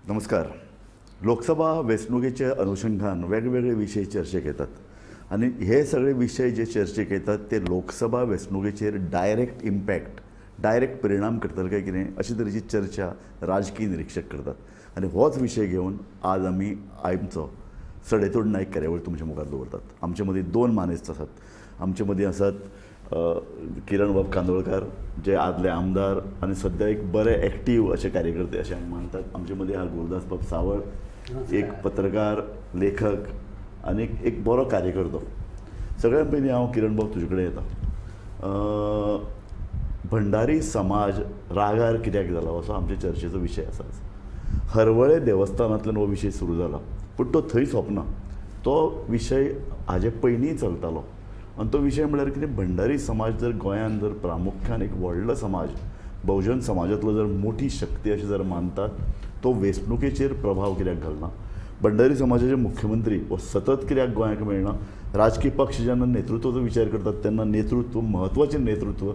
नमस्कार. लोकसभा वेंचणुकेच्या अनुशंगान वेगवेगळे विशय चर्चेक येतात आनी हे सगळे विशय जे चर्चेक येतात ते लोकसभा वेंचणुकेचेर डायरेक्ट इम्पॅक्ट, डायरेक्ट परिणाम करतले काय कितें अशे तरेची चर्चा राजकीय निरिक्षक करतात आनी होच विशय घेवन आज आमी आमचो सडेतोड नायक कार्यावळ तुमच्या मुखार दवरतात. आमचे मदीं दोन मानेस्त आसात. आमचे मदीं आसात किरण बाब कांदोळकार, जे आदले आमदार आनी सद्या एक बरे एक्टीव अशे कार्यकर्ते अशें आमी मानतात. आमचे मदीं आहा गुरुदास बाब सावळ, एक पत्रकार, लेखक आनी एक बरो कार्यकर्तो. सगळ्यात पयलीं हांव किरण बाब तुजे कडेन येता. भंडारी समाज रागार कित्याक जाला असो आमच्या चर्चेचो विशय आसा. हरवळे देवस्थानांतल्यान हो विशय सुरू जाला, पूण तो थंय सोंपना. तो विशय हाजे पयलींय चलतालो आनी तो विशय म्हळ्यार कितें, भंडारी समाज जर गोंयांत जर प्रामुख्यान एक व्हडलो समाज, बहुजन समाजांतलो जर मोठी शक्ती अशें जर मानतात, तो वेंचणुकेचेर प्रभाव कित्याक घालना? भंडारी समाजाचे मुख्यमंत्री हो सतत कित्याक गोंयाक मेळना? राजकीय पक्ष जेन्ना नेतृत्वाचो विचार करतात तेन्ना नेतृत्व, म्हत्वाचें नेतृत्व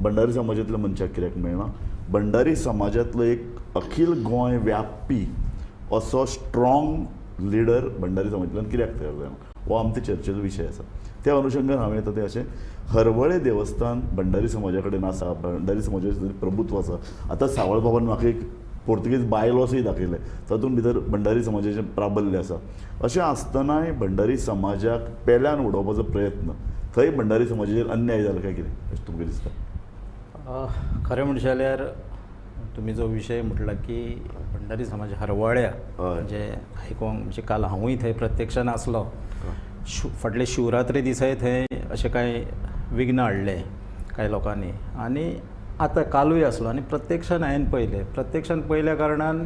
भंडारी समाजांतल्या मनशाक कित्याक मेळना? भंडारी समाजांतलो एक अखील गोंय व्यापी असो स्ट्रॉंग लिडर भंडारी समाजांतल्यान कित्याक तयार जायना? हो आमच्या चर्चेचो विशय आसा. त्या अनुशंगान हांवें येता तें अशें, हरवळे देवस्थान भंडारी समाजा कडेन आसा, भंडारी समाजाचें प्रभुत्व आसा. आतां सावळ बाबान म्हाका एक पोर्तुगीज बायलॉसूय दाखयलें, तातूंत भितर भंडारी समाजाचें प्राबल्य आसा. अशें आसतनाय भंडारी समाजाक पेल्यान उडोवपाचो प्रयत्न, थंय भंडारी समाजाचेर अन्याय जाला काय कितें अशें तुमकां दिसता? खरें म्हणशें जाल्यार तुमी जो विशय म्हटला की भंडारी समाज हरवळ्या, म्हणजे आयकोंक म्हणजे काल हांवूय थंय प्रत्यक्षान आसलो. फाटले शिवरात्री दिसाय थंय अशें कांय विघ्न हाडलें कांय लोकांनी आनी आतां कालूय आसलो आनी प्रत्यक्षान हांवें पळयलें. प्रत्यक्षान पळयल्या कारणान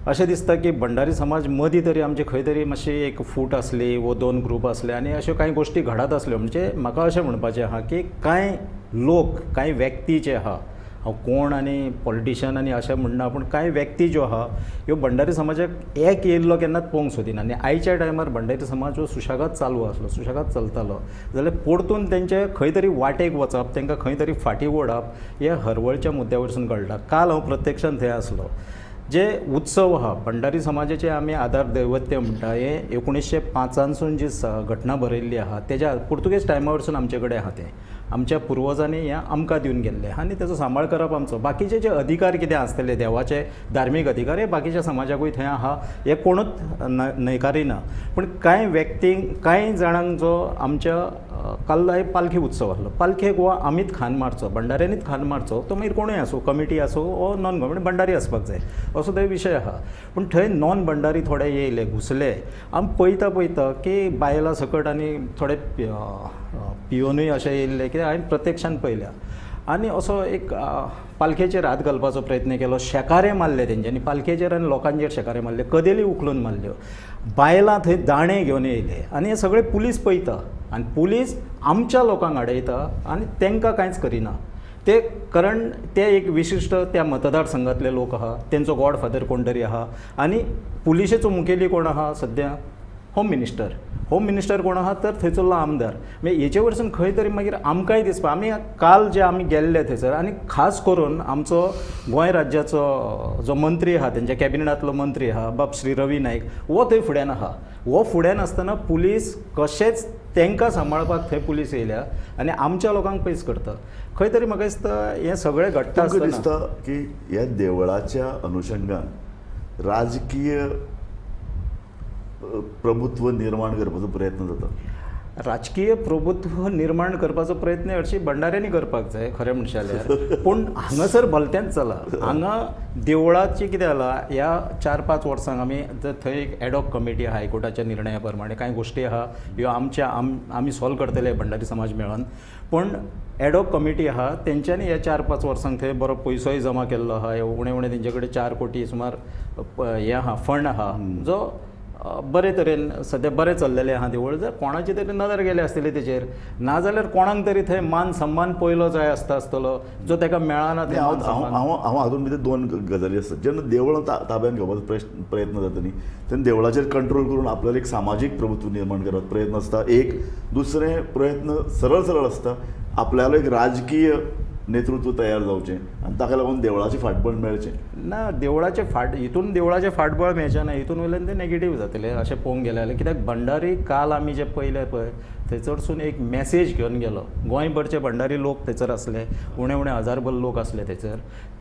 अशें दिसता की भंडारी समाज मदीं तरी आमचे खंय तरी मातशी एक फूट आसली वो दोन ग्रूप आसले आनी अश्यो कांय गोश्टी घडत आसल्यो. म्हणजे म्हाका अशें म्हणपाचें आहा की कांय लोक, कांय व्यक्ती जे आहा, हांव कोण आनी पॉलिटिशन आनी अशें म्हणना, पूण कांय व्यक्ती ज्यो आहा ह्यो भंडारी समाजाक एक येयल्लो केन्नाच पळोवंक सोदिना. आनी आयच्या टायमार भंडारी समाज हो सुशेगाद चालू आसलो, सुशेगाद चलतालो, जाल्यार परतून तेंचे खंय तरी वाटेक वचप, तांकां खंय तरी फाटीं ओडप हे हरवळच्या मुद्द्या वयरसून घडलां. काल हांव प्रत्यक्षान थंय आसलो. जे उत्सव आहा भंडारी समाजाचे आमी आदार दैवत्य म्हणटा, हे 1905 जी घटना बरयल्ली आहा तेज्या पुर्तुगेज टायमा वरसून आमचे कडेन आहा. तें आमच्या पुर्वजांनी हें आमकां दिवन गेल्लें आनी तेजो सांबाळ करप आमचो. बाकीचे जे अधिकार कितें आसतले देवाचे धार्मीक अधिकार हे बाकीच्या समाजाकूय थंय आहा, हे कोणूच न्हयकारिना. पूण कांय व्यक्तींक, कांय जाणांक जो आमच्या काल पालखी उत्सव आसलो, पालखेक हो आमीच खान मारचो, भंडाऱ्यांनीच खान मारचो, तो मागीर कोणूय आसूं, कमिटी आसूं वो नॉन कमिटी, भंडारी आसपाक जाय असो थंय विशय आहा. पूण थंय नॉन भंडारी थोडे येयले, घुसले. आमी पळयता पळयता की बायलां सकट आनी थोडे पियोनूय अशें येयल्ले कित्याक हांवें प्रत्यक्षान पळयल्या. आनी असो एक पालखेचेर हात घालपाचो प्रयत्न केलो, शेकारे मारले तेंच्यांनी पालखेचेर आनी लोकांचेर शेकारे मारले, कदेली उखलून मारल्यो, बायलां थंय दाणे घेवन येयले आनी हे सगळे पुलीस पळयता आनी पुलीस आमच्या लोकांक आडयता आनी तांकां कांयच करिना ते, कारण ते एक विशिश्ट त्या मतदारसंघातले लोक आहा, तेंचो गॉडफादर कोण तरी आहा आनी पुलिशेचो मुखेली कोण आहा सद्या, होम मिनिस्टर. होम मिनिस्टर कोण आहा तर थंयसरलो आमदार. मागीर हेचे वरसून खंय तरी मागीर आमकांय दिसपा, आमी काल जे आमी गेल्ले थंयसर आनी खास करून आमचो गोंय राज्याचो जो मंत्री आहा, तेंच्या कॅबिनेटांतलो मंत्री आहा बाब श्री रवी नायक, हो थंय फुड्यान आहा. हो फुड्यान आसतना पुलीस कशेंच तांकां सांबाळपाक थंय पुलीस येयल्या आनी आमच्या लोकांक पयस करता. खंय तरी म्हाका दिसता हें सगळें घडटा आसतना दिसता की ह्या देवळाच्या अनुशंगान राजकीय प्रभुत्व निर्माण करपाचो प्रयत्न जाता. राजकीय प्रभुत्व निर्माण करपाचो प्रयत्न हरशीं भंडाऱ्यांनी करपाक जाय खरें म्हणशें जाल्यार, पूण हांगासर भलतेंच जालां. हांगा देवळाचें कितें जालां, ह्या 4-5 वर्सांक आमी थंय एक एडॉक कमिटी आहा हायकोर्टाच्या निर्णया प्रमाणे कांय गोश्टी आहा ह्यो आमच्या आमी सॉल्व करतले भंडारी समाज मेळोन. पूण एडॉक कमिटी आहा तेंच्यांनी ह्या 4-5 वर्सांक थंय बरो पयसोय जमा केल्लो आहा, उणें उणें तेंचे कडेन 4 कोटी सुमार हें आहा, फंड आहा, जो बरे तरेन सद्या बरें चल्लेलें आहा देवूळ. जर कोणाची तरी नदर गेली आसतली तेचेर, नाजाल्यार कोणाक तरी थंय मान सन्मान पयलो जाय आसता आसतलो जो ताका मेळना. हांव हांव हातूंत भितर दोन गजाली आसतात. जेन्ना देवळां ताब्यान घेवपाचो प्रयत्न जाता न्ही, तेन्ना देवळाचेर कंट्रोल करून आपल्याला एक सामाजीक प्रभुत्व निर्माण करपाचो प्रयत्न आसता. एक दुसरें प्रयत्न सरळ सरळ आसता, आपल्याला एक राजकीय नेतृत्व तयार जावचें आनी ताका लागून देवळाचें फाटबळ मेळचें. ना, देवळाचें फाट हितून देवळाचें फाटबळ मेळचें ना, हितून वयल्यान तें नेगेटीव जातलें अशें पळोवंक गेलें जाल्यार. कित्याक भंडारी काल आमी जे पळयले पळय थंयसरसून एक मॅसेज घेवन गेलो. गोंयभरचे भंडारी लोक थंयसर आसले, उणे उणे हजारभर लोक आसले थंयसर.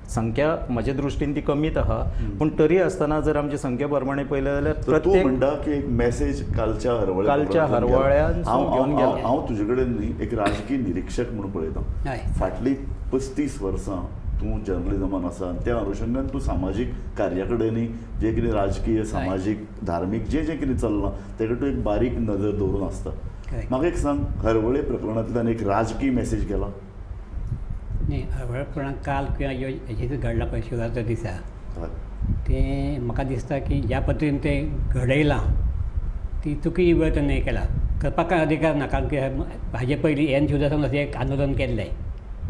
संख्या म्हज्या दृश्टीन ती कमीत आहा, पूण तरी आसतना जर आमची संख्या प्रमाणे पळयलें जाल्यार तूं म्हणटा की एक मॅसेज कालच्या हरवळ्यान घेवन गेलो. हांव तुजे कडेन न्ही एक राजकीय निरिक्षक म्हणून पळयता. फाटलीं 35 वर्सां तूं जर्नलिजमान आसा आनी त्या अनुशंगान तूं सामाजीक कार्या कडेनूय जें कितें राजकीय, सामाजीक, धार्मीक जें जें कितें चल्लां तेका तूं एक बारीक नदर दवरून आसता. म्हाका एक सांग, हरवळे प्रकरणांतल्यान एक राजकीय मॅसेज गेला? न्ही, हरवळे प्रकरणांत काल किंवा हेजें घडलां पळय शिवरात्र दिसा, तें म्हाका दिसता की ज्या पद्दतीन तें घडयलां ती चुकी वेळ ताणें केला. करपाक कांय अधिकार ना, कारण की हाजे पयलीं एन शिवदासान अशें एक आंदोलन केल्लें,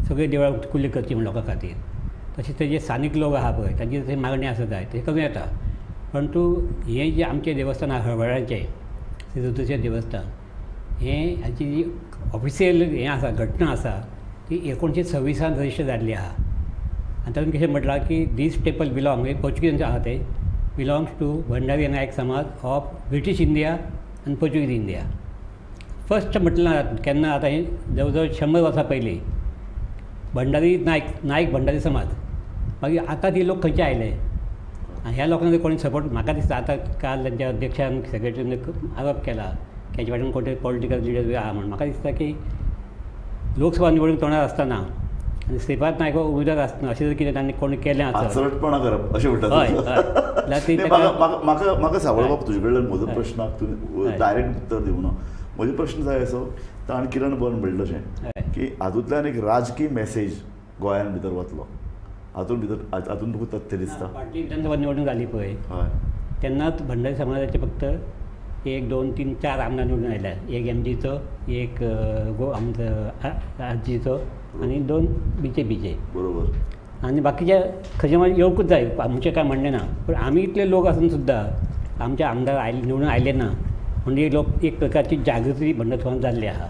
सगळीं देवळां खुली करची म्हूण लोकां खातीर. तशें ते जे स्थानीक लोक आहा पळय तांची तशी मागणी आसा जाय तशें करूं येता. परंतु हें जें आमचें देवस्थान आहा हरवळ्याचें श्री रुद्रेश्वर देवस्थान, हें हाची जी ऑफिशियल हें आसा घटना आसा ती 1926 रजिस्टर जाल्ली आहा. आनी तातूंत कशें म्हटलां की दीस टेंपल बिलोंग, हे पोर्चुगीजांचें आहा तें, बिलोंग्स टू भंडारी नायक समाज ऑफ ब्रिटीश इंडिया आनी पोर्चुगीज इंडिया. फर्स्ट म्हटलां केन्ना आतां हें जवळ जवळ 100 वर्सां पयलीं भंडारी नायक, नायक भंडारी समाज. मागीर आतां ती लोक खंयचे आयले आनी ह्या लोकांक कोणी सपोर्ट म्हाका दिसता. आतां काल तांच्या अध्यक्षान सेक्रेटरीन आरोप केला की हाचे फाटल्यान कोण तरी पॉलिटिकल लिडर बी आहा म्हूण. म्हाका दिसता की लोकसभा निवडणूक तोंडार आसतना आनी श्रीपाद नायक हो उमेदवार आसतना अशें जर कितें तांणी कोणी केलें आसत, आचरटपणा करप अशें म्हणटा. हय हय. म्हाका सावळबाब तुजे कडल्यान म्हजो प्रश्नाक तुवें डायरेक्ट उत्तर दिवना. म्हजो प्रश्न जाय असो, ताणें किरण बन म्हणलें तशें की हातूंतल्यान एक राजकीय मॅसेज गोंयान भितर वतलो, हातूंत भितर हातूंत तुका तथ्य दिसता? फाटली विधानसभा निवडणूक जाली पळय तेन्नाच भंडारी समाजाचे फक्त 1 2 3 4 आमदार निवडून आयले, एक एमजीचो, एक आमचो आरजीचो आनी 2 बीजेपीचे. बरोबर. आनी बाकीचे खंयचे मागीर येवंकूच जाय, आमचें कांय म्हणणें ना. पूण आमी इतले लोक आसून सुद्दां आमचे आमदार आयले निवडून आयले ना, म्हणजे लोक एक प्रकारची जागृती भंडारी समाजान जाल्ली आहा.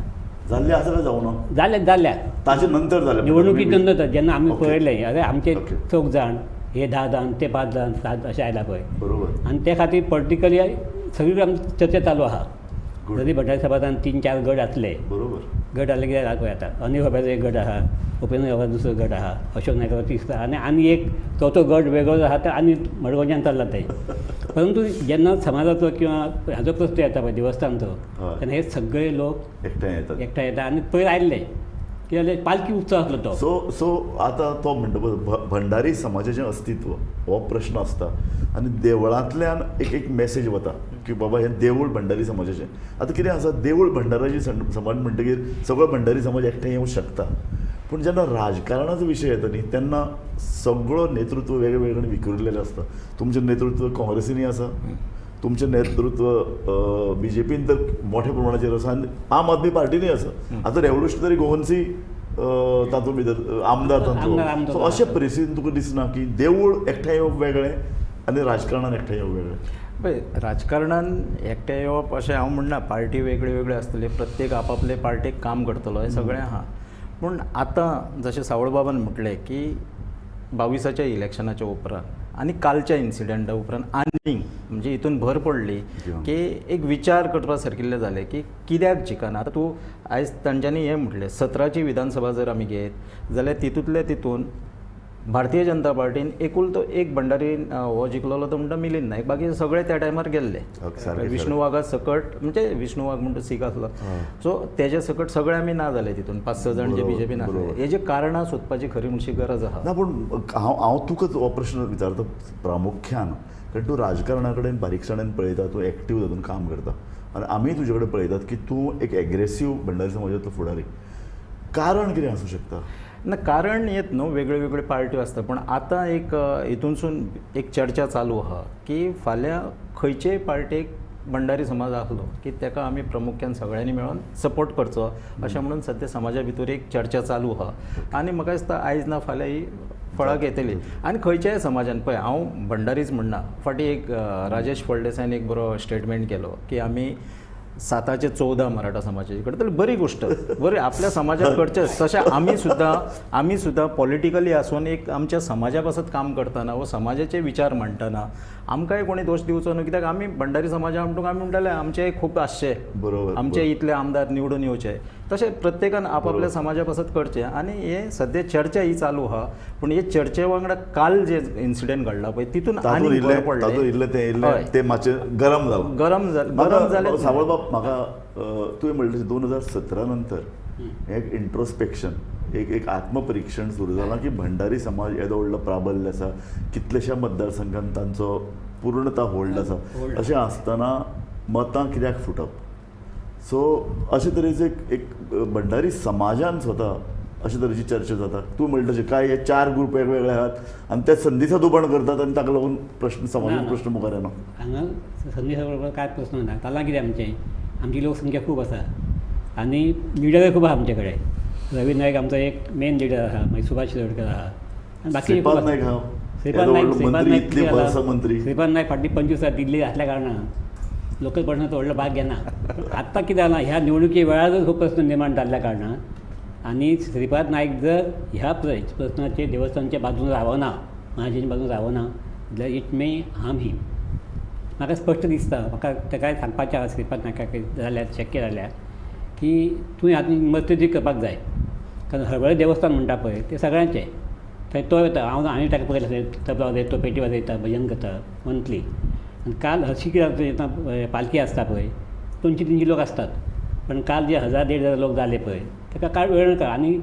जाल्ली आसा काय जावना? जाल्या जाल्या ताजे नंतर जालें, निवडणुकी नंतर जेन्ना आमी पळयलें अरे आमचे 4 जाण, हे 10 जाण, ते 5 जाण, 7 अशें आयला पळय. बरोबर. आनी ते खातीर पॉलिटिकली सगळी आमची चर्चा चालू आहा. जरी भंडारी समाजान 3 4 गट आसले, बरोबर, गट आसले कितें पळय आतां अनिल बाबाचो एक गट आहा, उपेंद्र बाबाचो दुसरो गट आहा, अशोक नायकाचो तिसरो आनी आनी एक चवथो गट वेगळो आहा तो आनी मडगांवच्यान चल्ला ते. परंतु जेन्ना समाजाचो किंवा हाचो प्रस्न येता पळय देवस्थानचो, तेन्ना हे सगळे लोक एकठांय येतात, एकठांय येता आनी पयर आयिल्ले कितें जालें पालखी उत्सव आसलो तो. सो सो आतां तो म्हणटा भंडारी समाजाचें अस्तित्व हो प्रश्न आसता आनी देवळांतल्यान एक एक मॅसेज वता की बाबा हें देवूळ भंडारी समाजाचें. आतां कितें आसा, देवूळ भंडाराची समाज म्हणटकीर सगळो भंडारी समाज एकठांय येवंक शकता, पूण जेन्ना राजकारणाचो विशय येता न्ही तेन्ना सगळो नेतृत्व वेगळे वेगळे विखुरिल्लेलें आसता. तुमचें नेतृत्व काँग्रेसीनूय आसा, तुमचें नेतृत्व बीजेपीन तर मोठ्या प्रमाणाचेर आसा आनी आम आदमी पार्टीनूय आसा. आतां रेवोल्युशनरी गोवन्सी तातूंत भितर आमदार तांचो. सो अशे परिस्थितीन तुका दिसना की देवूळ एकठांय येवप वेगळें आनी राजकारणान एकठांय येवप वेगळें? पळय, राजकारणान एकठांय येवप अशें हांव म्हणना, पार्टी वेगळी वेगळी आसतली, प्रत्येक आपापले पार्टीक काम करतलो हें सगळें आहा. पूण आतां जशें सावळबाबान म्हटलें की 22 इलेक्शनाच्या उपरांत आनी कालच्या इन्सिडंटा उपरांत आनी म्हणजे हितून भर पडली की एक विचार करपा सारकिल्लें जालें की कित्याक जिखना. आतां तूं आयज तांच्यांनी हें म्हटलें 17ची विधानसभा जर आमी घेत जाल्यार तितूंतले तितून भारतीय जनता पार्टीन एकूल तो एक भंडारी हो जिखलेलो तो म्हणटा मिलिंद नायक, बाकी सगळे त्या टायमार गेल्ले विष्णू वाघा सकट, म्हणजे विष्णू वाघ म्हणटा सीख आसलो, सो तेजे सकट सगळे आमी ना जाले तितून 5-6 जाण जे बीजेपीन आसले. हेजे कारणां सोदपाची खरी म्हणशी गरज आहा. ना, पूण हांव तुकाच हो प्रश्न विचारता प्रामुख्यान, कारण तूं राजकारणा कडेन बारीकसाणेन पळयता, तूं एक्टीव जातून काम करता आनी आमी तुजे कडेन पळयतात की तूं एक एग्रेसीव भंडारी समाजांतलो फुडारी. कारण कितें आसूं शकता? ना, कारण येत न्हू, वेगळ्यो वेगळ्यो पार्ट्यो आसता. पूण आतां एक हितूनसून एक चर्चा चालू आहा की फाल्यां खंयचेय पार्टेक भंडारी समाज आसलो की ताका आमी प्रामुख्यान सगळ्यांनी मेळोन सपोर्ट करचो अशें म्हणून सद्या समाजा भितर एक चर्चा चालू आहा आनी म्हाका दिसता आयज ना फाल्यां ही फळाक येतली. आनी खंयच्याय समाजान पळय, हांव भंडारीच म्हणना, फाटीं एक राजेश फळदेसायन एक बरो स्टेटमेंट केलो की आमी 7-14 मराठा समाजाची कडेन, तर बरी गोष्ट, बरी आपल्या समाजात करचें. तशें आमी सुद्दां पॉलिटिकली आसून एक आमच्या समाजा पासत काम करतना वा समाजाचे विचार मांडटना आमकांय कोणी दोश दिवचो न्हू, कित्याक आमी भंडारी समाजा म्हणटूक आमी म्हणटाले आमचे खूब आसचे, बरोबर, आमचे इतले आमदार निवडून येवचे. तशें प्रत्येकान आपापल्या समाजा पासत करचें. आनी हे सद्या चर्चा ही चालू आहा, पूण हे चर्चे वांगडा काल जे इन्सिडंट घडला पळय तितून आनी बरें पडलें, ते मातशें गरम जालें, गरम जालें. सावळबाब, म्हाका तुवें म्हणलें 2017 नंतर एक इंट्रोस्पेक्शन, एक आत्मपरीक्षण सुरू जालां की भंडारी समाज येदो व्हडलो प्राबल्य आसा, कितलेश्या मतदारसंघान तांचो पूर्णता होल्ड आसा, अशें आसतना मतां कित्याक फुटप? सो अशे तरेचे एक भंडारी समाजान स्वता अशे तरेची चर्चा जाता. तूं म्हणटा तशें काय हे 4 ग्रूप वेगवेगळे आहात आनी ते संदी सादूपण करतात आनी ताका लागून प्रश्न समाजान प्रश्न मुखार येना. हांगा संदी सादूपण कांय प्रश्न ना. ताला कितें आमचें आमची लोकसंख्या खूब आसा आनी लिडरय खूब आसा आमचे कडेन. रवी नायक आमचो एक मेन लिडर आसा, मागीर सुभाष शिरोडकर आसा आनी बाकी श्रीपाद नायक आहा. श्रीपाद नायक फाटली 25 वर्सां दिल्ली आसल्या कारणान लोकल प्रश्नाचो व्हडलो भाग घेना. आत्तां कितें जालां, ह्या निवडणुके वेळारच हो प्रश्न निर्माण जाल्ल्या कारणान आनी श्रीपाद नायक जर ह्या प्रश्नाचेर देवस्थानच्या बाजून रावना, महाजन बाजून रावना जाल्यार it may harm him. म्हाका स्पश्ट दिसता, म्हाका ताकाय सांगपाचें आसा श्रीपाद नायकाक जाल्यार शक्य जाल्यार की तुवें हातूंत मजती करपाक जाय, कारण हरवळे देवस्थान म्हणटा पळय तें सगळ्यांचें. थंय तो येता, हांव आनी ताका पळयलें, तबला वाजयता, तो पेटी वाजयता, भजन करता मंथली. आनी काल हरशीं कितें जाता, पालखी आसता पळय 200-300 लोक आसतात, पण काल जे 1000-1500 लोक जाले पळय ताका कांय वेळ नाका. आनी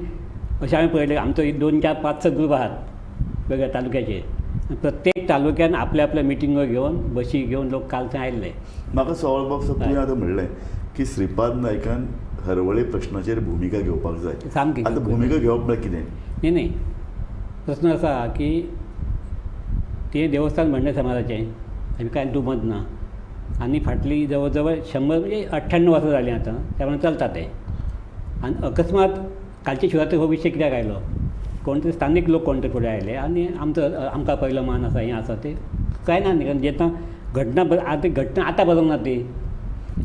अशें हांवें पळयलें, आमचो 2, 4, 5, 6 ग्रूप आहात वेगळ्या तालुक्याचे, प्रत्येक तालुक्यान आपल्या आपल्या मिटिंगो घेवन बशी घेवन लोक काल थंय आयिल्ले. म्हाका सवाल बाब तुवें आतां म्हणलें की श्रीपाद नायकान हरवळे प्रश्नाचेर भुमिका घेवपाक जाय. सामकी आतां भुमिका घेवप म्हळ्यार कितें? न्ही न्ही, प्रश्न आसा की तें देवस्थान भंडारी समाजाचें, आनी कांय दुमत ना, आनी फाटली जवळ जवळ 100 म्हणजे 98 वर्सां जालीं आतां त्या प्रमाणे चलता तें. आनी अकस्मात कालचे शिवरात्री हो विशय कित्याक आयलो, कोण तरी स्थानीक लोक कोण तरी फुडें आयले आनी आमचो आमकां पयलो मान आसा, हें आसा तें कांय ना न्ही. कारण जेन्ना घटना आतां घटना आतां बदलना ती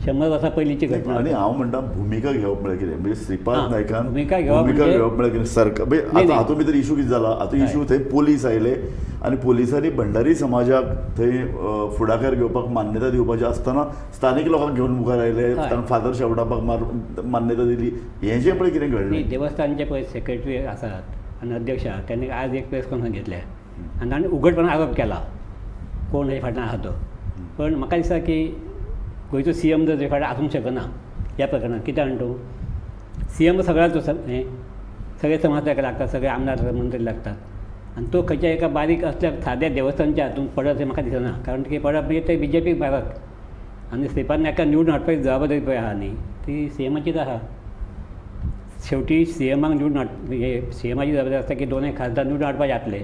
100 वर्सां पयलींची घटना. आनी हांव म्हणटा भुमिका घेवप म्हळ्यार कितें, म्हणजे श्रीपाद नायकान भुमिका घेवप म्हळ्यार कितें? सरकार म्हणजे आतां हातूंत भितर इशू कितें जाला, आतां इशू थंय पोलीस आयले आनी पोलिसांनी भंडारी समाजाक थंय फुडाकार घेवपाक मान्यता दिवपाची आसतना स्थानीक लोकांक घेवन मुखार आयले, फादर शेवटापाक मान्यता दिली. हें जें पळय कितें घडलें, देवस्थानचे पळय सेक्रेटरी आसात आनी अध्यक्ष आहात, त्यांनी आज एक प्रेस कॉन्फरन्स घेतल्या आनी तांणी उघडपणान आरोप केला कोण हे फाटल्यान आहा तो. पण म्हाका दिसता की गोंयचो सी एम जर फाटल्यान आसूंक शकना ह्या प्रकरणांत. कित्याक म्हणटा तूं, सी एम सगळ्याचो हें सगळे समाज ताका लागतात, सगळे आमदार मंत्री लागतात, आनी तो खंयच्या एका बारीक असल्या साद्या देवस्थानच्या हातूंत पडत हें म्हाका दिसना. कारण की पडप म्हणजे ते बी जे पीक मारक आनी श्रीपाद नायकाक निवडून हाडपाची जबाबदारी पळय आहा न्ही ती सी एमाचीच आहा. शेवटी सी एमाक निवडून हाड हे सी एमाची जबाबदारी आसता की 2 खासदार निवडून हाडपाचे जातले,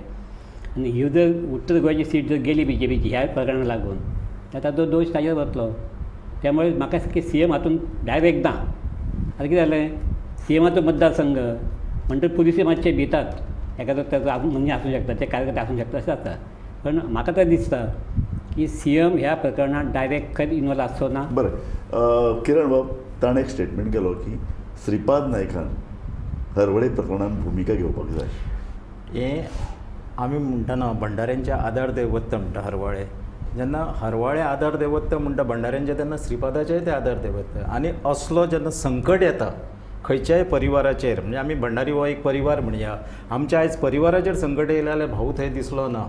आनी ही जर उत्तर गोंयची सीट जर गेली बी जे पीची ह्या प्रकरणाक लागून जाल्यार ताचो दोश ताजेर वतलो. त्यामुळे म्हाका दिसता की सी एम हातूंत डायरेक्ट ना. आतां कितें जालें, सी एमाचो मतदारसंघ म्हणटकीर पुलिसूय मातशे भितात, एखादो ताचो म्हणजे आसूंक शकता, ते कार्यकर्ते आसूंक शकता, अशें जाता. पण म्हाका तर दिसता की सी एम ह्या प्रकरणांत डायरेक्ट खंयच इनवॉल्व आसचो ना. बरें, किरण बाब, ताणें एक स्टेटमेंट केलो की श्रीपाद नायकान हरवळे प्रकरणांत भुमिका घेवपाक जाय. हें आमी म्हणटना भंडाऱ्यांच्या आदार दैवत म्हणटा हरवळे, जेन्ना हरवळे आदार दैवत म्हणटा भंडाऱ्यांचे, तेन्ना श्रीपादाचेय ते आदार दैवत. आनी असलो जेन्ना संकट येता खंयच्याय परिवाराचेर, म्हणजे आमी भंडारी हो एक परिवार म्हणया, आमच्या आयज परिवाराचेर संकट येयलें जाल्यार भाऊ थंय दिसलो ना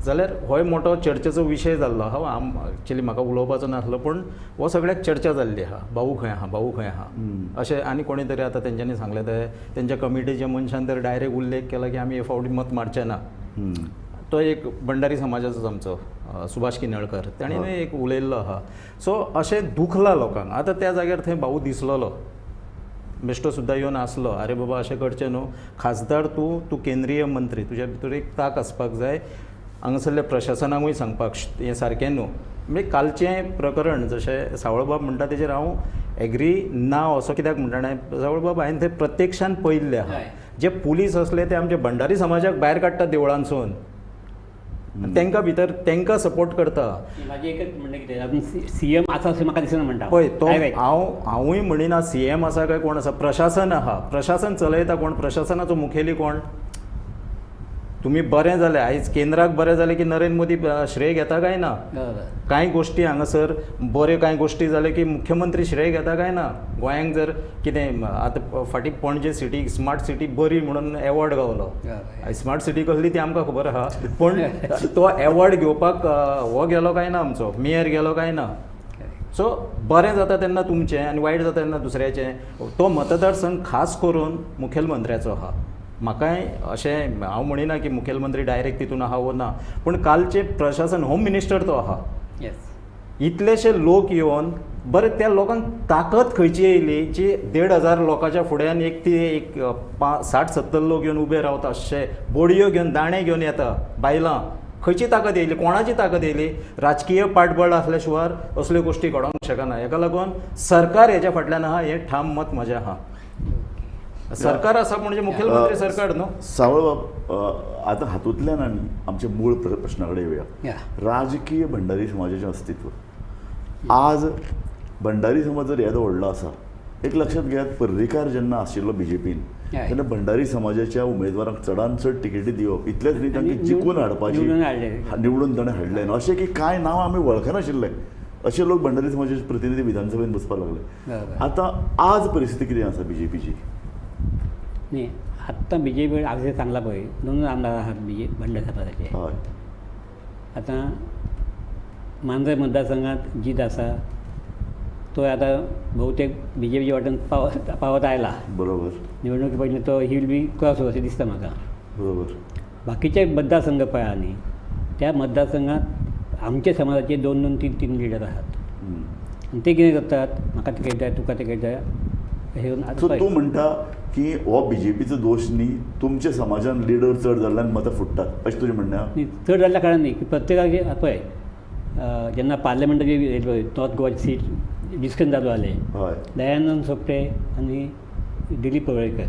जाल्यार होय मोठो चर्चेचो विशय जाल्लो आहा. एक्चुअली म्हाका उलोवपाचो नासलो, पूण हो सगळ्याक चर्चा जाल्ली आहा, भाऊ खंय आहा, भाऊ खंय आहा अशें. आनी कोणी तरी आतां तेंच्यांनी सांगलें, ते तेंच्या कमिटीच्या मनशान तर डायरेक्ट उल्लेख केला की आमी हे फावटी मत मारचे ना. तो एक भंडारी समाजाचोच आमचो सुभाष किनळकर, ताणें एक उलयल्लो आहा. सो अशें दुखलां लोकांक. आतां त्या जाग्यार थंय भाऊ दिसलेलो, बेश्टो सुद्दां येवन आसलो, अरे बाबा अशें करचें न्हू, खासदार तूं, तूं केंद्रीय मंत्री, तुज्या भितर एक ताक आसपाक जाय, हांगासरल्या प्रशासनाकूय सांगपाक हें सारकें न्हू. म्हणजे कालचें प्रकरण जशें सावळबाब म्हणटा तेजेर हांव एग्री ना असो कित्याक म्हणटा जाणा, सावळबाब हांवें थंय प्रत्यक्षान पळयल्लें आहा. जे पुलीस आसले ते आमचे भंडारी समाजाक भायर काडटात देवळांसून, तांकां भितर तांकां सपोर्ट करता. म्हाजें एकच म्हणणें कितें, सी एम आसा अशें म्हाका दिसना म्हणटा. पळय तो हांवूय म्हणिना सी एम आसा काय कोण आसा, प्रशासन आहा, प्रशासन चलयता कोण, प्रशासनाचो मुखेली कोण. तुमी बरें जालें आयज केंद्राक बरें जालें की नरेंद्र मोदी श्रेय घेता काय ना, कांय गोश्टी हांगासर बऱ्यो कांय गोश्टी जाल्यो की मुख्यमंत्री श्रेय घेता काय ना. गोंयांक जर कितें आतां फाटीं पणजे सिटी स्मार्ट सिटी बरी म्हणून एवॉर्ड गावलो, स्मार्ट सिटी कसली ती आमकां खबर आहा, पूण तो एवॉर्ड घेवपाक हो गेलो काय ना, आमचो मेयर गेलो काय ना. सो बरें जाता तेन्ना तुमचें आनी वायट जाता तेन्ना दुसऱ्याचें. तो मतदारसंघ खास करून मुखेलमंत्र्याचो आहा. म्हाकाय अशें हांव म्हणिना की मुखेलमंत्री डायरेक्ट तितून आहा वो ना, पूण कालचें प्रशासन होम मिनिस्टर तो आहा. इतलेशे लोक येवन बरें त्या लोकांक ताकद खंयची येयली जी 1500 लोकांच्या फुड्यान एक ती एक 60-70 लोक येवन उबे रावता, अशे बोडयो घेवन दाणे घेवन येता बायलां, खंयची ताकद येयली, कोणाची ताकद येयली? राजकीय पाठबळ आसल्या शिवाय असल्यो गोश्टी घडोवंक शकना. हेका लागून सरकार हेच्या फाटल्यान आहा हें ठाम मत म्हजें आहा. सरकार आसा म्हणजे मुखेलमंत्री सरकार न्हू. सावळबाब, आतां हातूंतल्यान आमी आमच्या मूळ प्रश्ना कडेन येवया. राजकीय भंडारी समाजाचें अस्तित्व आज भंडारी समाज जर येदो व्हडलो आसा, एक लक्षांत घेयात, पर्रीकार जेन्ना आशिल्लो बीजेपीन तेन्ना भंडारी समाजाच्या उमेदवारांक चडान चड तिकेटी दिवप इतलेंच न्ही, तांकां जिखून हाडपाची, निवडून ताणें हाडलें. अशें की कांय नांव आमी वळखनाशिल्ले अशे लोक भंडारी समाजाचे प्रतिनिधी विधानसभेन बसपाक लागले. आतां आज परिस्थिती कितें आसा बीजेपीची? न्ही, आत्तां बी जे पी आमचें सांगलां पळय, 2 आमदार आहात बी जे भंडारी समाजाचे. आतां मांद्रे मतदारसंघात जीत आसा तो आतां बहुतेक बी जे पीच्या वाटेन पावत आयला. बरोबर, निवडणुके पयलीं तो he will be cross अशें दिसता म्हाका. बरोबर, बाकीचे मतदारसंघ पळय न्ही, त्या मतदारसंघात आमच्या समाजाचे 2 2 3 3 लिडर आहात आनी ते कितें करतात, म्हाका तिकेट जाय, तुका तिकेट जाय. सो तूं म्हणटा की हो बीजेपीचो दोश न्ही, तुमच्या समाजान लिडर चड जाल्ल्यान मतां फुट्टात अशें तुजें म्हणणें? न्ही, चड जाल्ल्या कारणान न्ही, की प्रत्येकाचे पळय जेन्ना पार्लमेंटाची नॉर्थ गोवाची सीट डिस्कशन चालू जालें, दयानंद सोपटे आनी दिलीप पवळेकर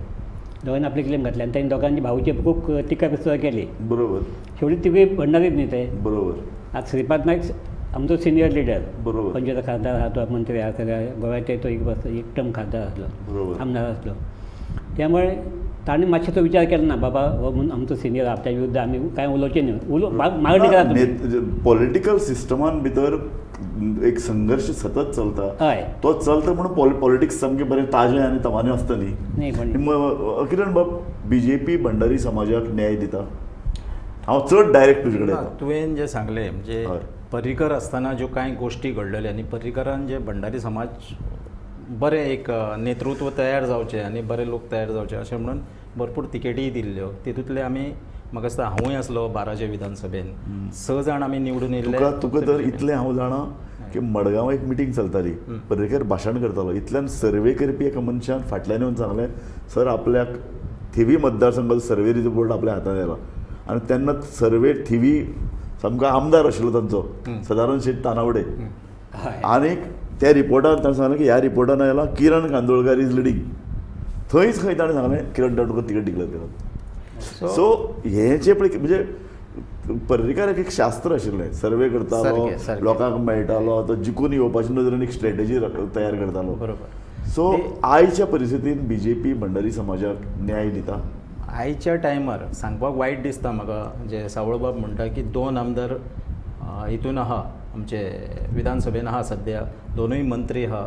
दोगांनी आपले क्लेम घातले आनी तांणी दोगांनी भाऊचे खूब टिका पिस्तुरा केली. बरोबर, शेवटी तिगूय भंडारीच न्ही ते. बरोबर, आज श्रीपाद नायक आमचो सिनियर लिडर, बरोबर, पंचवीस खासदार आहा तो, मंत्री आहा, सगळ्या गोव्याचे तो एक टर्म खासदार आसलो, आमदार आसलो. त्यामुळे ताणें मातशें तो विचार केलो ना, बाबा हो म्हणून आमचो सिनियर आपल्या विरुद्ध आमी कांय उलोवचें न्ही, मागणी करा. पॉलिटिकल सिस्टमान भितर एक संघर्श सतत चलता, हय, तो चलता म्हणून पॉलिटिक्स सामकें बरें ताजें आनी तवानें आसता न्ही. किरण बाब, बीजेपी भंडारी समाजाक न्याय दिता? हांव चड डायरेक्ट तुजे कडेन. तुवें जें सांगलें म्हणजे पर्रीकर आसतना ज्यो कांय गोश्टी घडलेल्यो आनी पर्रीकरान जे भंडारी समाज बरें एक नेतृत्व तयार जावचें आनी बरे लोक तयार जावचे अशें म्हणून भरपूर तिकेटीय दिल्ल्यो, तितूंतले आमी म्हाका दिसता हांवूय आसलो 12 विधानसभेन 6 जाण आमी निवडून येयल्ले. तुका तर इतलें हांव जाणा की मडगांव एक मिटींग चलताली, पर्रीकर भाशण करतालो, इतल्यान सर्वे करपी एका मनशान फाटल्यान येवन सांगलें, सर आपल्याक थिवी मतदारसंघाचो सर्वे रिपोर्ट आपल्या हातान आयला. आनी तेन्ना सर्वे थिवी सामको आमदार आशिल्लो तांचो सदानंद शेट तानावडे, आनीक त्या रिपोर्टान ताणें सांगलें की ह्या रिपोर्टान आयला किरण कांदोळकार is leading. थंयच खंय ताणें सांगलें किरण कांदोळकर तिकेट डिक्लेअर करात. सो हें जें पळय म्हणजे पर्रीकाराक एक शास्त्र आशिल्लें, सर्वे करतालो, लोकांक मेळटालो, तो जिखून येवपाची नदरेन एक स्ट्रेटजी तयार करतालो. बरोबर. सो आयच्या परिस्थितीन बीजेपी भंडारी समाजाक न्याय दिता? आयच्या टायमार सांगपाक वायट दिसता म्हाका, जे सावळबाब म्हणटा की 2 आमदार हितून आहा, आमचे विधानसभेन आहा सद्या, 2 मंत्री आहा,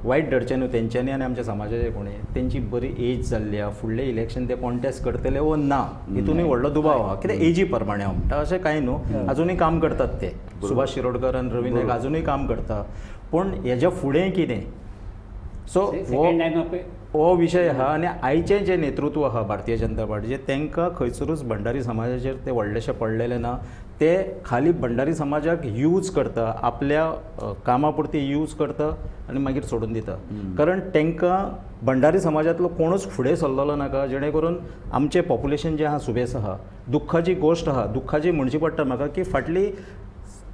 वायट धरचें न्हू तेंच्यांनी आनी आमच्या समाजाचे कोणी, तेंची बरी एज जाल्ली आहा, फुडलें इलेक्शन ते कॉन्टेस्ट करतले वो ना हितूनय व्हडलो दुबाव आहा. कित्याक एजी प्रमाणे हांव म्हणटा, अशें कांय न्हू, आजुनूय काम करतात ते, सुभाष शिरोडकर आनी रवी नायक आजुनूय काम करता, पूण हेज्या फुडें कितें? सो हो विशय आहा. आनी आयचें जें नेतृत्व आहा भारतीय जनता पार्टीचें, तांकां खंयसरूच भंडारी समाजाचेर तें व्हडलेशें पडलेलें ना, ते खाली भंडारी समाजाक यूज करता, आपल्या कामा पुरती यूज करता आनी मागीर सोडून दिता. कारण तांकां भंडारी समाजांतलो कोणूच फुडें सरलेलो नाका, जेणे करून आमचें पॉप्युलेशन जें आहा सुबेस आहा. दुख्खाची गोश्ट आहा, दुख्खाची म्हणची पडटा म्हाका की फाटली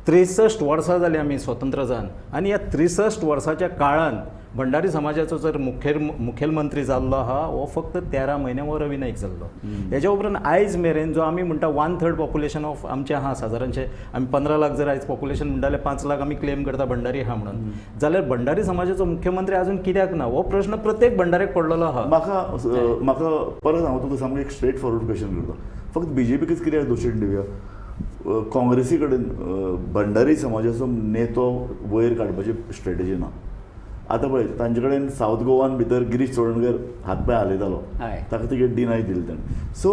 63 वर्सां जालीं आमी स्वतंत्र जावन आनी ह्या 63 वर्साच्या काळान भंडारी समाजाचो जर मुखेलमंत्री जाल्लो आहा हो फक्त 13 म्हयने हो रवी नायक जाल्लो. हेज्या उपरांत आयज मेरेन जो आमी म्हणटा 1/3 पॉप्युलेशन ऑफ आमचें आहा, सादारणशें आमी 15 लाख जर आयज पॉप्युलेशन म्हणटा जाल्यार 5 लाख आमी क्लेम करता भंडारी आहा म्हणून, जाल्यार भंडारी समाजाचो मुख्यमंत्री अजून कित्याक ना हो प्रश्न प्रत्येक भंडाऱ्याक पडलेलो आहा. म्हाका म्हाका परत हांव तुका सामकें एक स्ट्रेट फॉरवर्ड क्वेश्चन करता, फक्त बीजेपीकच कित्याक दोशीण दिवया? काँग्रेसी कडेन भंडारी समाजाचो नेतो वयर काडपाची स्ट्रेटजी ना. आतां पळय तांचे कडेन सावथ गोवान भितर गिरीश चोडणकर हात पांय हालयतालो, ताका तिकेट डिनाय दिली ताणें. सो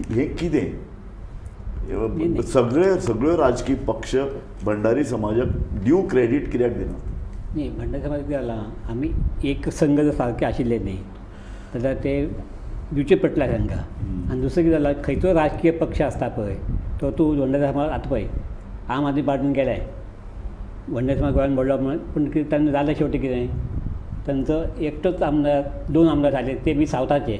हें कितें सगळे सगळ्यो राजकीय पक्ष भंडारी समाजाक ड्यू क्रेडीट कित्याक दिना? न्ही, भंडारी समाज कितें जालां, आमी एक संघ जर सारके आशिल्ले न्ही जाल्यार ते दिवचे पडटा तांकां. आनी दुसरें कितें जालां, खंयचो राजकीय पक्ष आसता पळय तो तूं भंडारी समाज आतां पळय आम आदमी पार्टीन गेले, भंडारी समाज गोंयान मोडलो म्हणून, पूण कितें तांकां जालें शेवटी कितें, तांचो एकटोच आमदार 2 आमदार जाले ते बी सावथाचे,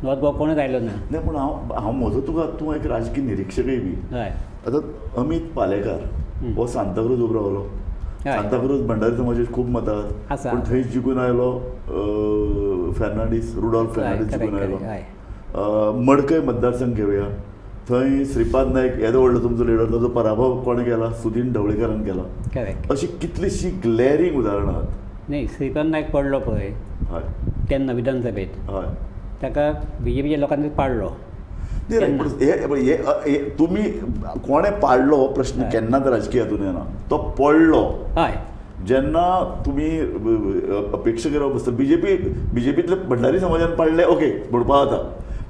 नॉर्थ गोवा कोणूच आयलो ना. ना पूण हांव हांव म्हजो तुका तूं एक राजकीय निरिक्षकय बी हय. आतां अमीत पालेकार हो सांताक्रूज उबो रावलो, सांताक्रूज भंडारी समाजाची खूब मतां आसा, पूण थंय जिखून आयलो फेर्नांडीस, रुडॉल्फ फेर्नांडीस जिखून आयलो. मडकय मतदारसंघ घेवया, थंय श्रीपाद नायक येदो व्हडलो तुमचो लिडर, ताचो पराभव कोणें केला? सुदीन ढवळीकारान केला. अशी कितलीशी ग्लॅरींग उदाहरणां आहात. न्ही, श्रीपाद नायक पडलो पळय तेन्ना विधानसभेत, हय, ताका बीजेपीच्या लोकांनी पाडलो. तुमी कोणें पाडलो हो प्रश्न केन्नाच राजकीय हातून येना. तो पडलो हय जेन्ना तुमी अपेक्षा करप आसता बीजेपी बीजेपींतले भंडारी समाजान पाडले ओके म्हणपा जाता,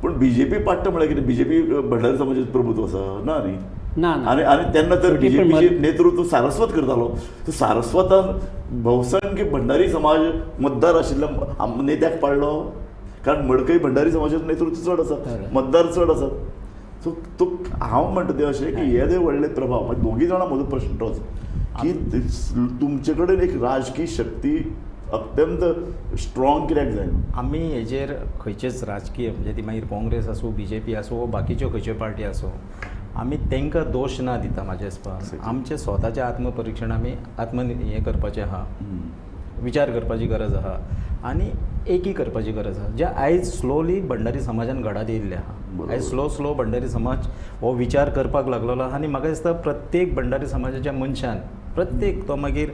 पूण बीजेपी पाडटा म्हळ्यार कितें? बीजेपी भंडारी समाजाचें प्रभुत्व आसा ना न्ही? ना. आनी आनी तेन्ना तर बीजेपीचें नेतृत्व सारस्वत करतालो, सारस्वतान भोवसंख्य भंडारी समाज मतदार आशिल्ल्या नेत्याक पाडलो, कारण मडकय भंडारी समाजाचें नेतृत्व चड आसा, मतदार चड आसा. सो तो हांव म्हणटा तें अशें की येदे व्हडले प्रभाव मागीर दोगी जाणां म्हजो प्रश्न तोच की तुमचे कडेन एक राजकीय शक्ती अत्यंत स्ट्रॉंग कित्याक जायना? आमी हेजेर खंयचेच राजकीय म्हणजे ती मागीर काँग्रेस आसूं, बीजेपी आसूं, बाकीच्यो खंयच्यो पार्टी आसूं, आमी तांकां दोश ना दिता. म्हाज्या हिसपान आमचें स्वताचें आत्मपरिक्षण आमी आत्म हें करपाचें आहा, विचार करपाची गरज आहा आनी एकी करपाची गरज आहा, जे आयज स्लोली भंडारी समाजान घडात येयल्ले आहा. आयज स्लो स्लो भंडारी समाज हो विचार करपाक लागलेलो आहा आनी म्हाका दिसता प्रत्येक भंडारी समाजाच्या मनशान, प्रत्येक तो मागीर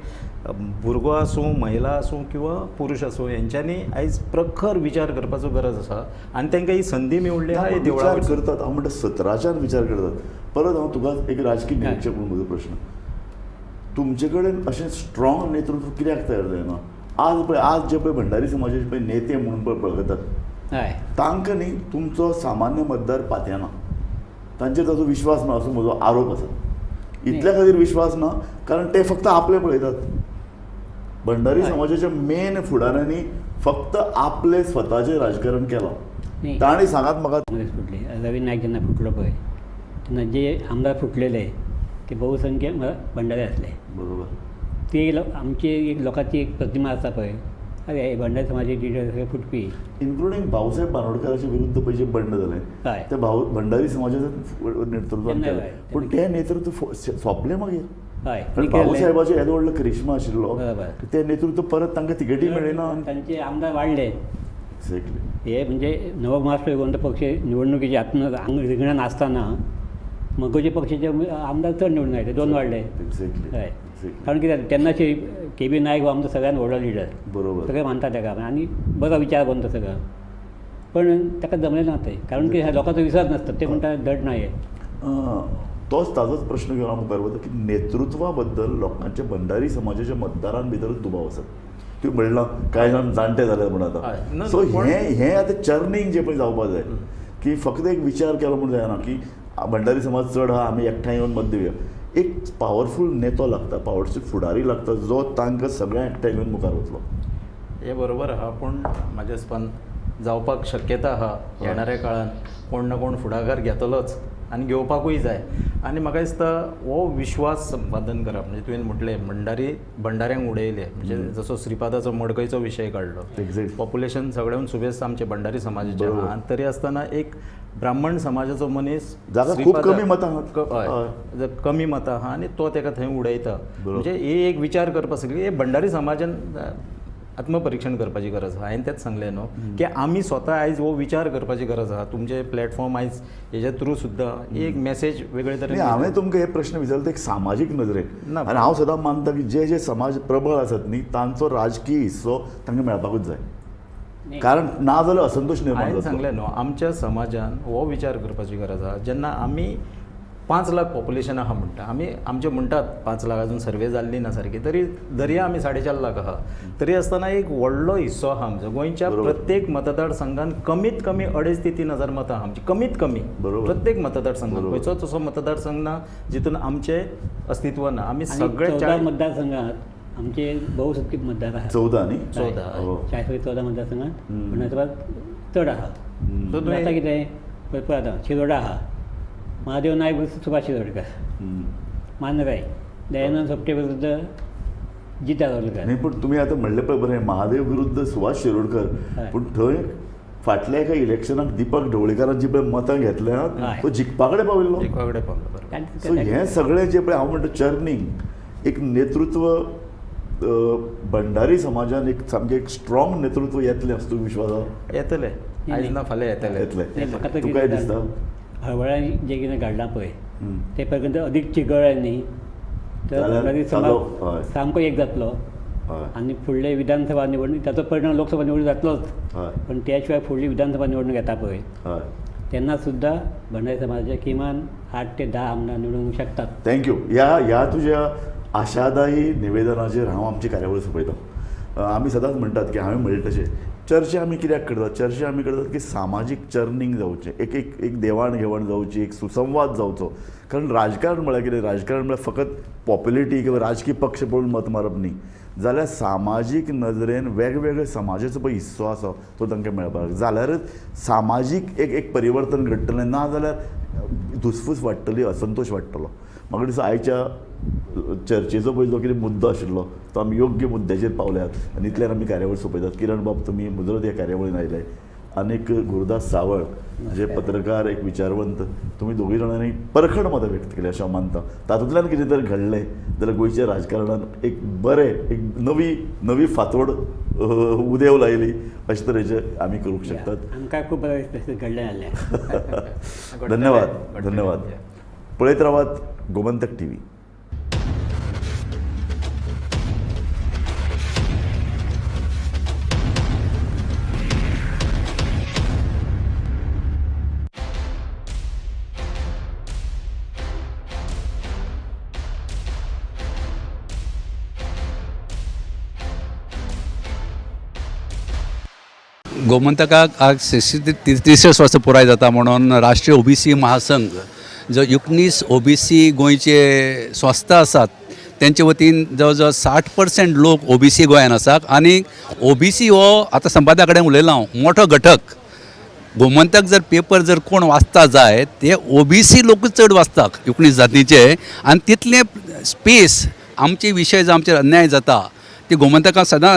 भुरगो आसूं, महिला आसूं किंवा पुरुष आसूं, हेंच्यांनी आयज प्रखर विचार करपाचो गरज आसा आनी तांकां ही संदी मेळ्ळी आहा. विचार करतात, हांव म्हणटा 17च्यान विचार करतात. परत हांव तुका एक राजकीय निरिक्षक म्हणून म्हजो प्रश्न, तुमचे कडेन अशें स्ट्रॉंग नेतृत्व कित्याक तयार जायना? आज पळय, आज जे पळय भंडारी समाजाचे पळय नेते म्हणून पळय पळयतात तांकां न्ही तुमचो सामान्य मतदार पातयेना, तांचेर ताचो विश्वास ना असो म्हजो आरोप आसा. इतल्या खातीर विश्वास ना कारण ते फक्त आपले पळयतात. भंडारी समाजाच्या मेन फुडाऱ्यांनी फक्त आपले स्वताचें राजकारण केलां. तांणी सांगात म्हाका, काँग्रेस फुटली, रवी नायक जेन्ना फुटलो पळय तेन्ना जे आमदार फुटलेले ते बहुसंख्य भंडारी आसले. बरोबर, ते आमची एक लोकांची एक प्रतिमा आसा पळय, अरे हे भंडारी समाजाचे लिडर सगळे फुटपी, इन्क्लुडींग भाऊसाहेब बांदोडकराचे विरुद्ध पळय जे बंड जालें ते भंडारी समाजाचे नेतृत्व केलें, पूण तें नेतृत्व सोंपलें मागीर. हय, भाऊसाहेबाचो येदो व्हडलो करिश्मा आशिल्लो, तें नेतृत्व परत तांकां तिकेटी मेळ्ळी ना, तांचे आमदार वाडले. एक्झॅक्टली, हे म्हणजे नवो महाराष्ट्र गोंद पक्ष निवडणुकीच्या हातून रिंगणान आसतना मगोचे पक्षाचे आमदार चड निवडून आयले, 2 वाडले. एक्झॅक्टली, हय, कारण कितें तेन्नाचे के बी नायक हो आमचो सगळ्यान व्हडलो लिडर, बरोबर, सगळे मानता ताका आनी बरो विचार कोण तो सगळो, पण ताका जमलें ना तें, कारण की लोकांचो विश्वास नासता, ते म्हणटा धड ना हे. तोच ताजोच प्रश्न घेवन हांव मुखार वता की नेतृत्वा बद्दल लोकांच्या भंडारी समाजाच्या मतदारां भितरूच दुबाव आसा. तुवें म्हणलां कांय जाण जाणटे जाले म्हूण आतां, सो हें हें आतां चर्निंग जें पळय जावपा जाय की फक्त एक विचार केलो म्हूण जायना की भंडारी समाज चड आहा आमी एकठांय येवन मत दिवया. एक पावरफूल नेतो लागता, पावरफूल फुडारी लागता जो तांकां सगळ्यांक एकठांय घेवन मुखार वतलो. हें बरोबर आहा, पूण म्हाज्या हिसपान जावपाक शक्यता आहा येणाऱ्या काळान कोण ना कोण फुडाकार घेतलोच. आनी घेवपाकूय जाय. आनी म्हाका दिसता हो विश्वास संपादन करप म्हणजे तुवें म्हटलें भंडारी भंडाऱ्यांक उडयले म्हणजे जसो श्रीपादाचो मडकयचो विशय काडलो, पॉप्युलेशन सगळ्याहून सुबेस्त आमचे भंडारी समाजाचे आहा, आनी तरी आसतना एक ब्राह्मण समाजाचो मनीस जाका खूब कमी मतां आहात. कमी मतां आहा आनी तो तेका थंय उडयता. म्हणजे हे एक विचार करपा सगळी हे भंडारी समाजान आत्मपरिक्षण करपाची गरज आहा. हांवें तेंच सांगलें न्हू की आमी स्वता आयज हो विचार करपाची गरज आहा. तुमचे प्लॅटफॉर्म आयज हेज्या थ्रू सुद्दां एक मॅसेज वेगळे तरेन. हांवें तुमकां हे प्रश्न विचारलो एक सामाजीक नदरेन, आनी हांव सदां मानता की जे जे समाज प्रबळ आसात न्ही तांचो राजकीय हिस्सो तांकां मेळपाकूच जाय, कारण ना जाल्यार असंतोष निर्माण हांवें जातलो. सांगलें न्हू आमच्या समाजान हो विचार करपाची गरज आहा. जेन्ना आमी 5 लाख पॉप्युलेशन आहा म्हणटा, आमी आमचे म्हणटात 5 लाख, अजून सर्वे जाल्ली ना सारकी, तरी दर्या आमी 4.5 लाख आहा, तरी आसतना एक व्हडलो हिस्सो आहा आमचो. गोंयच्या प्रत्येक मतदारसंघान कमीत कमी 2.5 ते 3 हजार मतां आहा आमची, कमीत कमी प्रत्येक मतदारसंघान. खंयचोच असो मतदारसंघ ना जितून आमचें अस्तित्व ना. आमी सगळे 14 मतदारसंघात आमचे बहुसंख्यक मतदार आहात. 14 न्ही, 14 414 मतदारसंघात भंडारी चड आहा. आतां कितें पळय आतां शिरोडा आहा, महादेव नायक विरुद्ध सुभाष शिरोडकर, मानराय दयानंद सोपटे विरुद्ध जिता गावलकर. नाही, पण तुम्ही आता म्हणले पळय बरें, महादेव विरुद्ध सुभाष शिरोडकर, पूण थंय फाटल्या एका इलेक्शनाक दीपक ढवळीकारान जी पळय मतां घेतल्या तो जिखपा कडेन पाविल्लो. जिखपा कडेन पावलो. सो हें सगळें जें पळय हांव म्हणटा चर्निंग एक नेतृत्व भंडारी समाजान एक सामकें एक स्ट्रॉंग नेतृत्व येतलें असो तुका विश्वास आसा? येतलें, आयज ना फाल्यां येतलें. येतलें. तुका काय दिसता? हरवळ्यान जें कितें घडलां पळय ते पर्यंत अदीक चिगळ न्ही तर भंडारी समाज सामको एक जातलो आनी फुडले विधानसभा निवडणूक ताचो परिणाम लोकसभा निवडणूक जातलोच, पण त्या शिवाय फुडली विधानसभा निवडणूक येता पळय तेन्ना सुद्दां भंडारी समाजाचे किमान 8 ते 10 आमदार निवडून शकतात. Thank you. ह्या तुज्या आशादायी निवेदनाचेर हांव आमची कार्यावळ सोंपयता. आमी सदांच म्हणटात की हांवें म्हणलें तशें चर्चा आमी कित्याक करतात? चर्चा आमी करतात की सामाजीक चर्निंग जावचें, एक एक एक देवाण घेवाण जावची, एक सुसंवाद जावचो. कारण राजकारण म्हळ्यार कितें? राजकारण म्हळ्यार फकत पॉप्युलिटी किंवा राजकीय पक्ष पळोवन मत मारप न्ही, जाल्यार सामाजीक नदरेन वेगवेगळे समाजाचो पळय हिस्सो आसा तो तांकां मेळपाक जाल्यारच सामाजीक एक एक परिवर्तन घडटलें, ना जाल्यार धुसफूस वाडटली, असंतोश वाडटलो. म्हाका दिसता आयच्या चर्चेचो पळय जो कितें मुद्दो आशिल्लो तो आमी योग्य मुद्द्याचेर पावल्यात आनी इतल्यान आमी कार्यावळ सोंपयतात. किरण बाब, तुमी मुजरत ह्या कार्यावळीन आयले, आनीक गुरुदास सावळ जे पत्रकार, एक विचारवंत, तुमी दोगूय जाणांनी परखड मतां व्यक्त केली अशें हांव मानता. तातूंतल्यान कितें तर घडलें जाल्यार गोंयच्या राजकारणान एक बरें एक नवी नवी फांतोड उदेव लायली अशे तरेचे आमी करूंक शकतात. आमकां खूब बरें तशें घडलें जाल्यार. धन्यवाद, धन्यवाद. पळयत रावात गोमंतक टीव्ही. गोमंतकाक आज 63 वर्सां पुराय जाता म्हणून राष्ट्रीय ओबीसी महासंघ जो 19 ओबीसी गोंयचे संस्था आसात तेंचे वतीन जवळ जवळ 60% लोक ओबीसी गोंयान आसात. आनी ओबीसी हो आतां संपादका कडेन उलयलां हांव, मोठो घटक. गोमंतक जर पेपर जर कोण वाचता जाय ते ओबीसी लोकूच चड वाचता 19 जातीचे, आनी तितले स्पेस आमचे विशय जो आमचेर अन्याय जाता ती गोमंतकाक सदां